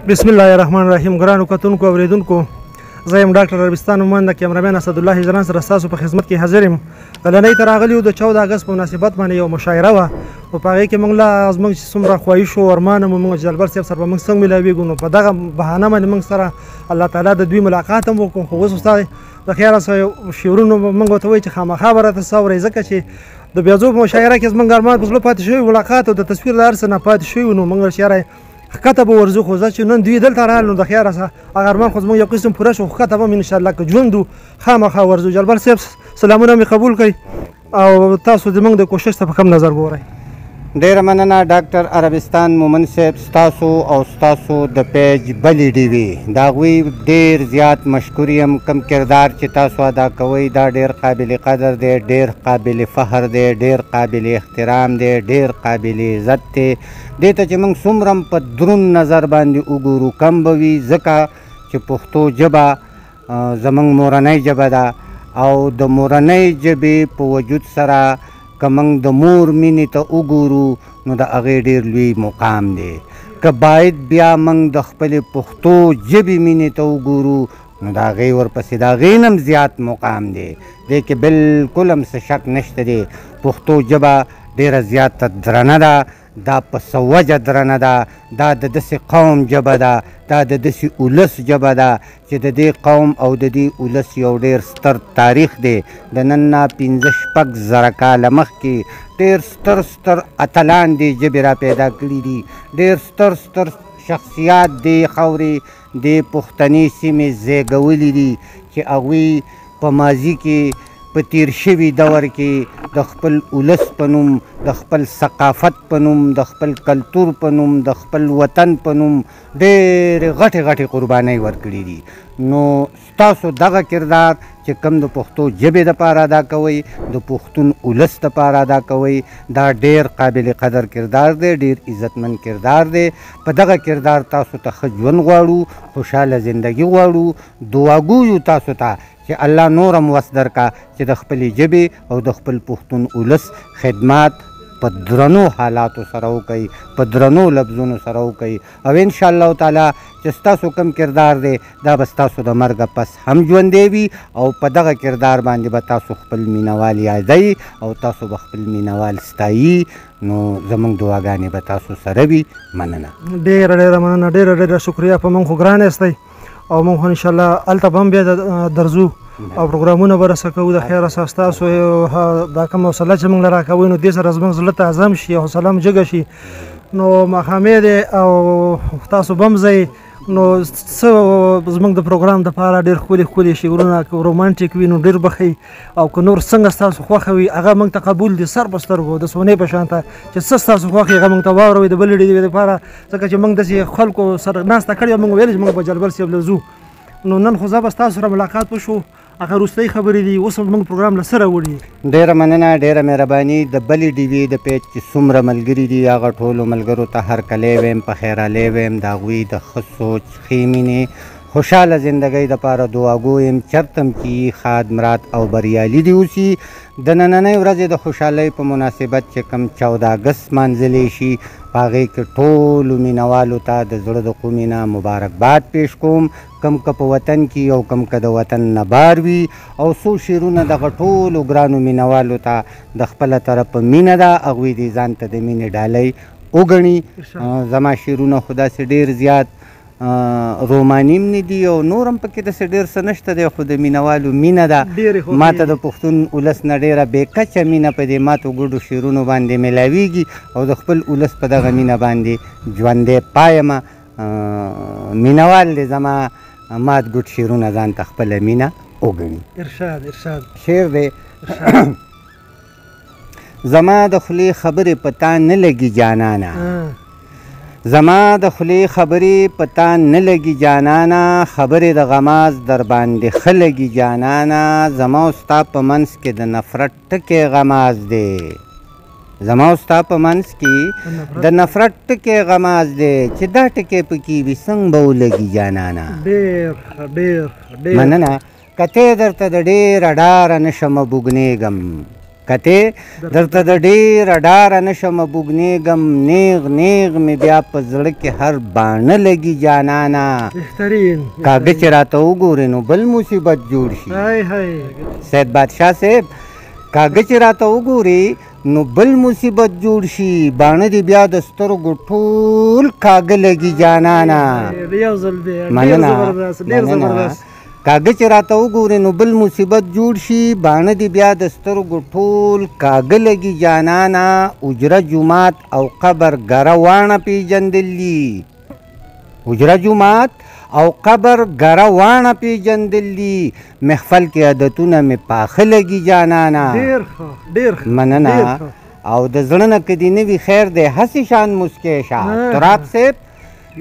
بسم الله الرحمن الرحیم. ګرانو کتونکو اوریدونکو، زه یم ډاکټر عربستان مومند، د کیمرامین اسدالله هجران سره ستاسو په خدمت کې حاضر یم. غلنۍ ته راغلي یو د 14 اګست په مناسبت باندې یو مشاعره وه، نو په هغې کې موږ له زموږ چې څومره خواهش و ارمان مو موږ جلبر صاحب سره به موږ څنګه ملاویږو، نو په دغه بهانه باندې موږ سره الله تعالی د دوی ملاقات هم وکړو. خو اوس استاد د خیره سره شعرونو موږ ورته وایي چې خامخا به راته څه اورئ، ځکه چې د بیازو په مشاعره کې زموږ ارمان په زړه پاتې شوی ملاقات او د تصویر له هر څه نه پاتې شوی، نو موږ شعر ښکته به ورځو. خو زه چې نن دوی دلته راغلل نو د خیره سره هغه ارمان خو زموږ یو قسم پوره شو، خو ښکته به هم انشاءالله که ژوند و خامخا ورځو. جلبر صاحب سلامونه مې قبول کړئ او تاسو زموږ د کوشش ته په کوم نظر ګورئ؟ ډېره مننه ډاکټر عربستان مومند صاحب، ستاسو او ستاسو د پیج بلې ډیوې د هغوی ډېر زیات مشکور یم. کوم کردار چې تاسو ادا کوئ دا ډېر قابل قدر دی، ډېر قابل فخر دی، ډېر قابل احترام دی، ډېر قابل عزت دی. دې ته چې موږ څومره هم په درون نظر باندې وګورو کم به وي، ځکه چې پښتو ژبه زموږ مورنۍ ژبه ده او د مورنۍ ژبې په وجود سره که موږ د مور مینې ته وګورو نو د هغې ډېر لوی مقام دی. که باید بیا موږ د خپلې پښتو ژبې مینې ته وګورو نو د هغې ورپسې د هغې نه هم زیات مقام دی. دې کې بلکل هم څه شک نشته دی. پښتو ژبه ډېره زیاته درنه ده، دا په څه وجه درنه ده؟ دا د داسې قوم ژبه ده، دا د داسې ولس ژبه ده چې د دې قوم او د دې ولس یو ډېر ستر تاریخ دی. د نن نه 5-6 زره کاله مخکې ډېر ستر ستر اتلان دې ژبې را پیدا کړي دي، ډېر ستر ستر شخصیات دې خاورې دې پښتنې سیمې زیږولي دي چې هغوی په ماضي کې په تیر شوي دور کې د خپل ولس په نوم، د خپل ثقافت په نوم، د خپل کلتور په نوم، د خپل وطن په نوم ډېرې غټې غټې قربانۍ ورکړي دي. نو ستاسو دغه کردار چې کوم د پښتو ژبې دپاره ادا کوئ، د پښتون ولس دپاره ادا کوئ، دا ډېر قابل قدر کردار دی، ډېر عزتمن کردار دی. په دغه کردار تاسو ته ښه ژوند غواړو، خوشحاله زندګي غواړو، دعاګو یو تاسو ته چې الله نور هم وس درکا چې د خپلې ژبې او د خپل پښتون ولس خدمات په درنو حالاتو سره وکړئ، په درنو لفظونو سره وکړئ. او ان شاء الله تعالی چې ستاسو کوم کردار دی دا به ستاسو د مرګه پس هم ژوندی وي او په دغه کردار باندې به تاسو خپل مینوال یادوي او تاسو به خپل مینوال ستایي. نو زموږ دعاګانې به تاسو سره وي. مننه. ډېره ډېره مننه، ډېره ډېره شکریه. په موږ خو ګران یاستئ او موږ خو انشاءالله هلته به هم بیا درځو او پروګرامونه به رسه کوو. د خیره سره ستاسو دا کوم حوصله چې موږ له راکوئ نو دې سره زموږ زړه تازه هم شي، حوصله هم جګه شي. نو ماښامی دی او تاسو به هم ځئ، نو څه زموږ د پروګرام دپاره ډېر ښکلي ښکلي شعرونه که رومانټیک وي نو ډېر به ښه وي، او که نور څنګه ستاسو خوښه وي هغه موږ ته قبول دي، سر په سترګو د سونې په شان ته چې څه ستاسو خوښ وي هغه موږ ته واوروئ د بلې ډېوې دپاره، ځکه چې موږ داسې خلکو سره ناسته کړې وه، موږ ویل چې موږ به جلبر صاحب له ځو. نو نن خو زه به ستاسو سره ملاقات وشو، هغه وروستۍ خبرې دي، اوس موږ پروګرام له سره وړي. ډېره مننه، ډېره مهرباني. د بلې ډیوې د پیج چې څومره ملګري دي هغه ټولو ملګرو ته هرکلی ویم، په خیرالی ویم. د هغوی د ښه سوچ، ښې مینې، خوشحاله زندګۍ دپاره دعاګو یم. چرته هم چې ښاد مراد او بریالي دي اوسي. د نننۍ ورځې د خوشحالۍ په مناسبت چې کوم 14 اګست لمانځلی شي په هغې کې ټولو مینوالو ته د زړه د کومې نه مبارکباد پیش کوم، کم که په وطن کې او کم که د وطن نه بار وي. او څو شعرونه دغه ټولو ګرانو مینوالو ته د خپله طرفه مینه ده، هغوی دې ځان ته د مینې ډالۍ وګڼي. زما شعرونه خو داسې ډېر زیات روماني هم نه دي او نور هم پکې داسې ډېر څه نشته دی، خو د مینوالو مینه ده. ما ته د پښتون ولس نه ډېره بې کچه مینه په دې ماتو ګډو شعرونو باندې میلاویږي او د خپل ولس په دغه مینه باندې ژوندی پایمه. مینوال دې زما مات ګډ شعرونه ځان ته خپله مینه وګڼي. ارشاد ارشاد. شعر دی. زما د خولې خبرې په تا نه لګي جانانه، زما د خولې خبرې په تا نه لګي جانانه، خبرې د غماز در باندې ښه لګي جانانه. زما او ستا په منځ کې د نفرت ټکی غماز دی، زما او ستا په منځ کې د نفرت ټکی غماز دی، چې دا ټکی پکې وي څنګه به ولګي جانانه. ډېر ښه، ډېر ښه، ډېر مننه. که ته درته د ډېره ډاره نه شمه بوږنېږم، کته درته د ډېره ډاره نه شمه بوږنېږم، نیغ نیغ مې بیا په زړه کې هر باڼه لګي جانانه. بهترین. کاږه چې راته وګورې نو بل مصیبت جوړ شي. سید بادشاه صاحب، کاږه چې راته وګورې نو بل مصیبت جوړ شي، باڼه دې بیا د سترګو ټول کاږه لګي جانانه. یو ځل بیا. ډېر زبردست، ډېر زبردست. کاږه چې راته وګورې نو بل مصیبت جوړ شي، باڼه دې بیا د سترګو ټول کاږه لګي جانانه. اجره جومات او قبر ګره واڼه پېژندل دي، حجره جومات او قبر ګره واڼه پېژندل دي، محفل کې عادتونه مې پاخه لګي جانانه. ډېر ښه، ډېر ښه، مننه. او د زړه نه که دې نه وي خیر دی، هسې شان موسکی شه. تراب صاحب،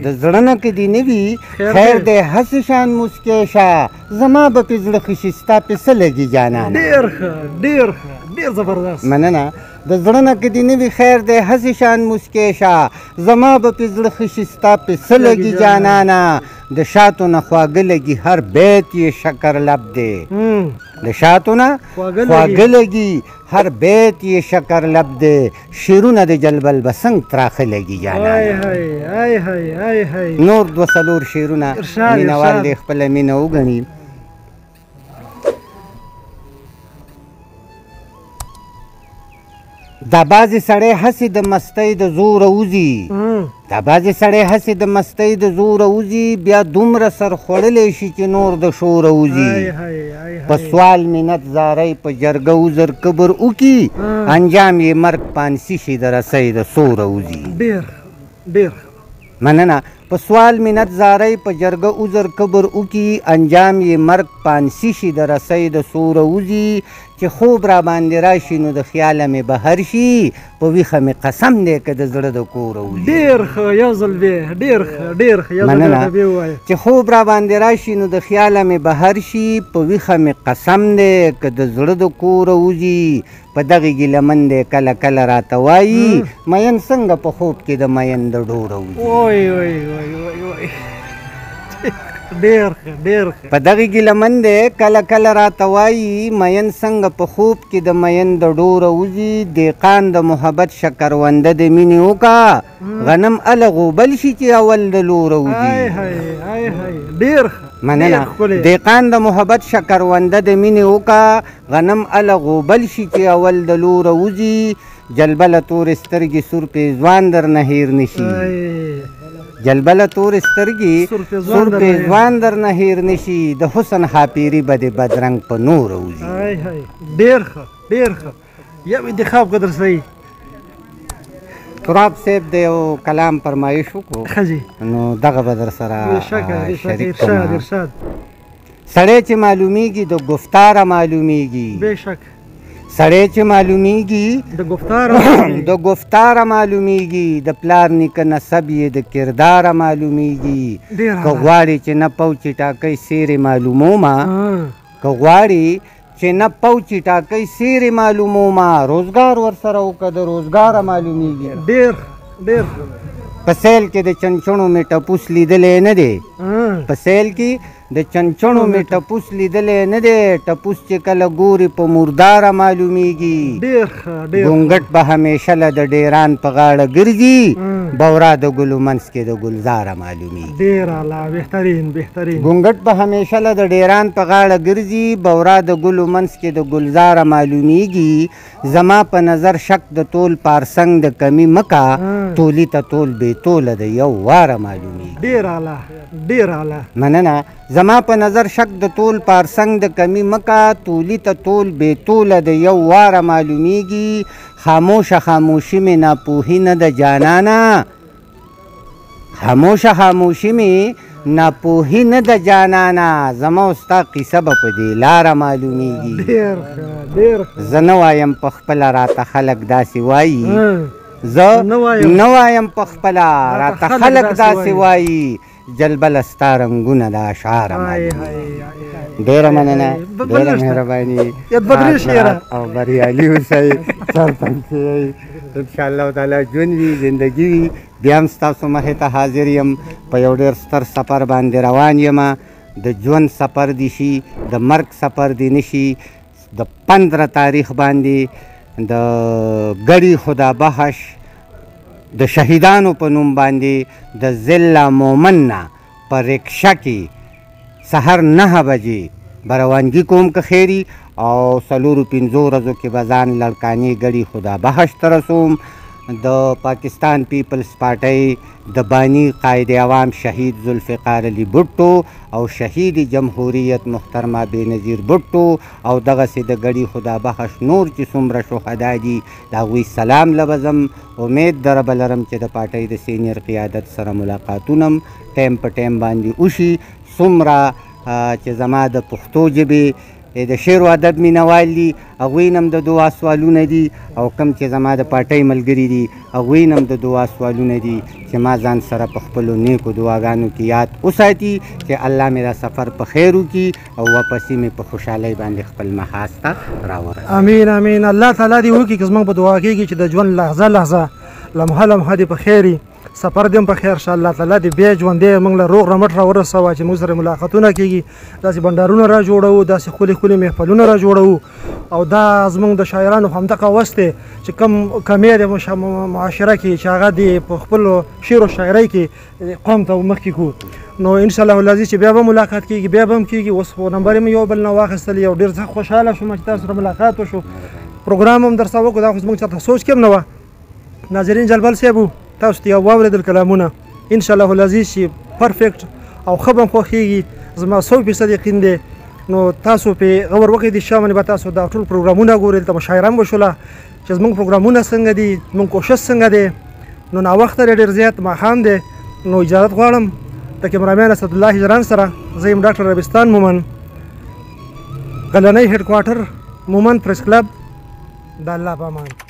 د زړه نه که دې نه وي خیر دی، هسې شان موسکی شه، زما به پې زړه ښه شي، ستا پې څه لګي جانانه. ډېر ښه، ډېر ښه، ډېر زبردست. مننه. د زړه نه که دې نه وي خیر دی، هسې شان موسکی شه، زما به پې زړه ښه شي، ستا پې څه لګي جانانه. د شاتو نه خواږه لګي، هر بیت یې شکر لب دی. د شاتو نه خواږه لګي، هر بیت یې شکر لب دی، شعرونه د جلبل به څنګه تراخه لګي جانانه. نور دوه څلور شعرونه مینه وال دې خپله مینه وګڼي. دا بعضې سړی هسې د مستۍ د زوره وځي، دا بعضې سړی هسې د مستۍ د زوره وځي، بیا دومره سر خوړلی شي چې نور د شوره وځي. په سوال منت زارۍ په جرګه عذر کبر وکي، انجام یې مرګ پانسي شي د رسۍ د سوره وځي. ډېر ډېر مننه. په سوال منت زارۍ په جرګه عذر کبر وکي، انجام یې مرګ پانسي شي د رسۍ د سوره وځي. چې خوب را باندې راشي نو د خیاله مې بهر شي، په ویښه مې قسم دی که د زړه د کوره وځي. ډېر ښه، یو ځل بیا. ډېر ښه، ډېر ښه، یو ځل بیا ووایه. چې خوب را باندې راشي نو د خیاله مې بهر شي، په ویښه مې قسم دی که د زړه د کوره وځي. په دغې ګیله من دی کله کله راته وایي، مین څنګه په خوب کې د مین د ډوره وځي. وای وای وای وای وای، ډېر ښه، ډېر ښه. په دغې ګیله من دی کله کله راته وایي، مین څنګه په خوب کې د مین د ډوره وځي. دیقان د محبت شکرونده د مینې وکا، غنم اله غوبل شي چې اول د لوره وځي. ډېر ښه، مننه. دیقان د محبت شکرونده د مینې وکا، غنم اله غوبل شي چې اول د لوره وځي. جلبله تورې سترګې سور پېزوان درنه هېر نه شي، جلبله تورې سترګې سور پېزوان درنه هېر نه شي، د حسن ښاپېري به دې بدرنګ په نوره وځي. ډېر ښه، ډېر ښه، یو انتخاب که درسئ. تراب صاحب د یو کلام فرمایش وکړو، نو دغه به در سره شریک کړم. ارشاد. سړی چې معلومیږي د ګفتاره معلومیږي. بېشک. سړی چې معلومیږي د ګفتاره معلومیږي، د پلار نیکه نسب یې د کرداره معلومیږي. که غواړي چې نه پوچې ټاکۍ سیرې معلومومه، که غواړي چې نه پوچې ټاکۍ سیرې معلومومه، روزګار ورسره وکړه د روزګاره معلومیږي. ډېر ډېر. په سیل کې د چنچڼو مې ټپوس لیدلی نه دی، په سیل کې د چنچڼو مې ټپوس لیدلی نه دی، ټپوس چې کله ګوري په مرداره معلومیږي. ډېر ښه، ډېر. ګونګټ به همیشه له د ډېران په غاړه ګرځي، بورا د ګلو منځ کې د ګلزاره معلومیږي. ډېر اعلی، بهترین، بهترین. ګونګټ به همیشه له د ډېران په غاړه ګرځي، بورا د ګلو منځ کې د ګلزاره معلومیږي. زما په نظر شک د تول پارسنګ د کمی مکه، تولی ته تول بې توله د یو واره معلومیږي. ډېر اعلی، ډېر اعلی. مننه. زما په نظر شک د تول پارسنګ د کمی مکه، تولی ته تول بې توله د یو واره معلومیږي. خاموشه خاموشي مې ناپوهي نه ده جانانه، خاموشه خاموشي مې ناپوهي نه ده جانانه، زما او ستا قیصه به په دې لاره معلومیږي. ډېر ښه، ډېر ښه. زه نه وایم په خپله راته خلک داسې وایي، زه نه وایم په خپله راته خلک داسې وایي، جلبله ستا رنګونه د اشعاره معلومیږي. ډېره مننه، ډېره مهرباني او بریالي اوسئ، چېرته هم چې یئ ان شاء الله تعالی ژوند وي، زندګي وي، بیا هم ستاسو مخې ته حاضر یم. په یو ډېر ستر سفر باندې روان یم. د ژوند سفر دې شي، د مرګ سفر دې نه شي. د 15 تاریخ باندې د ګړي خدا بخش د شهیدانو په نوم باندې د ضلع مومن نه په رکشه کې سهار 9 بجې به روانګي کوم که خیري، او څلورو پنځو ورځو کې به ځان لړکانې ګړي خدا بخش ته رسوم. د پاکستان پیپلز پارټۍ د بانی قائد عوام شهید ذوالفقار علي بوټو او شهید جمهوریت محترمه بېنظیر بوټو او دغسې د ګړي خدا بخش نور چې څومره شهدا دي د هغوی سلام له به ځم. امید د ربه لرم چې د پارټۍ د سینیر قیادت سره ملاقاتونه هم ټایم په ټایم باندې وشي. څومره چې زما د پښتو ژبې د شعر و ادب مینهوال دي هغوی نه هم د دعا سوالونه دي، او کوم چې زما د پارټۍ ملګري دي هغوی نه هم د دعا سوالونه دي چې ما ځان سره په خپلو نیکو دعاګانو کې یاد وساتي چې الله مې دا سفر په خیر وکړي او واپسې مې په خوشحالۍ باندې خپل محاذ ته راورسوي. امین امین. الله تعالی دې وکړي که زموږ په دعا کېږي چې د ژوند لحظه لحظه لمحه لمحه دې په خیر وي، سفر دې هم په خیر شه. الله تعالی دې بیا ژوندی موږ له روغ رمټ را ورسوه چې موږ سره ملاقاتونه کېږي، داسې بنډارونه را جوړوو، داسې ښکلي ښکلي محفلونه را جوړوو. او دا زموږ د شاعرانو همدغه وس دی چې کم کمی دی معاشره کې چې هغه دې په خپلو شعر و شاعرۍ کې قوم ته مخکې کړو. نو انشاءالله العزیز چې بیا به ملاقات کېږي، بیا به هم کېږي. اوس خو نمبر مې یو بل نه واخیستل، یو ډېر زه خوشحاله شوم چې تاسو سره ملاقات وشو، پروګرام هم درسره وکړو. دا خو زموږ چاته سوچ کې هم نه وه. ناظرین جلبل صاحب تاسو ته یو واورېدل کلامونه، انشاءالله العزیز چې پرفیکټ او ښه به هم خوښېږي، زما 100% یقین دی. نو تاسو پې غور وکړئ، د شا باندې به تاسو دا ټول پروګرامونه ګورئ. دلته مشاعره هم وشوله چې زموږ پروګرامونه څنګه دي، زموږ کوشش څنګه دی. نو ناوخته دی، ډېر زیات ماښام دی، نو اجازت غواړم د کیمرامین اسدالله هجران سره. زه یم ډاکټر عربستان مومن، غلنۍ هډکوارټر، مومن پریس کلب. د الله په امان.